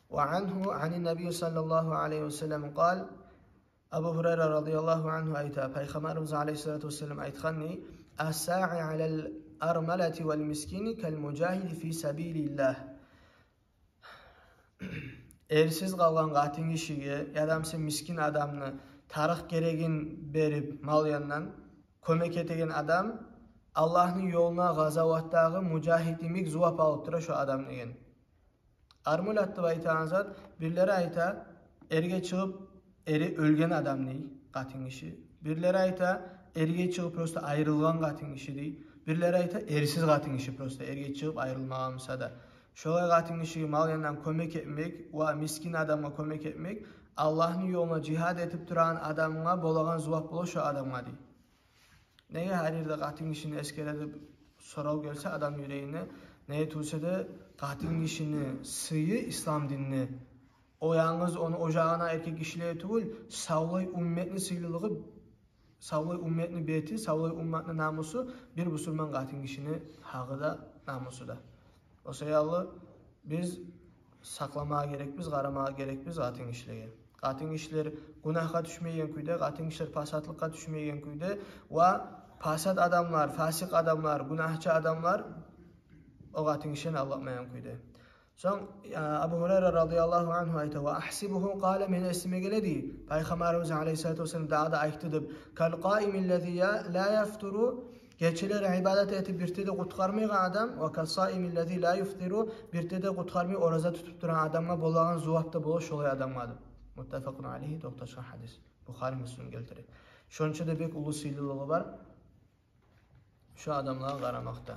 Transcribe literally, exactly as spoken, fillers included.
وعنه عن النبي صلى الله عليه وسلم قال, Абу Гьурайра радияллагьу ангьу айта, Пайхаммарыбыз алайгьиссалату вассалам айтгъан дей: «الساعي على الأرملة والمسكين كالمجاهد في سبيل الله». Эрсиз къалгъан къатын гишиге, яда буса мискин адамны, тарыкъ герегин берип, мал янындан кёмек этеген адам Аллагьны ёлуна къазаватдагъы мужагьид йимик зувап алып тура шо адам деген. Армулат деп айтагъан зат, бирлери айта, эрге чыгъып, эри оьлген адам дей, къатын гиши. Бирлери айта, эрге чыгъып, просто айрылгъан къатын гиши дей. Бирлери айта, эрсиз къатын гиши, просто эрге чыгъып айрылмагъан буса да. Шолай къатын гишиге мал янындан кёмек этмек ва мискин адамгъа кёмек этмек Аллагьны ёлуна жигьад этип турагъан адамгъа болагъан зувап бола шо адамгъа дей. Неге гьар ерде къатын гишини эсгере деп сорав гелсе адам юрегине, неге тюгюл де къатын гишини сыйы ислам динде, о янгыз ону ожагъына, эркек гишилеге тюгюл, савлай умметни сыйлылыгъы, савлай умметни бети, савлай умметни намусу бир бусурман къатын гишини гьакъы да, намусу да. О саялы биз сакъламагъа герекбиз, къарамагъа герекбиз къатын гишилеге. Къатын гишилер гюнагьгъа тюшмейген кюйде, къатын гишилер пасатлыкъгъа тюшмейген кюйде ва пасат адамлар, фасикъ адамлар, гюнагьчы адамлар о къатын гишилени алдатмайгъан кюйде. Сонг, э, Абу Гьурайра радияллагьу ангьу айта: «وأحسبه قال, мени эсиме геле дей, Пайхаммарыбыз алайгьиссалату вассалам дагъы да айтды деп: كالقائم الذي لا يفتر, гечелери ибадат этип, бир де къутгъармайгъан адам, وكالصائم الذي لا يفطر, бир де къутгъармай ораза тутуп турагъан адамгъа болагъан зувап да бола шолай адамгъа», — деп. Муттафакъун алайгьи, токъташгъан гьадис. Бухари, Муслим гелтире. Шонча да бек уллу сыйлылыгъы бар шо адамлагъа къарамакъда.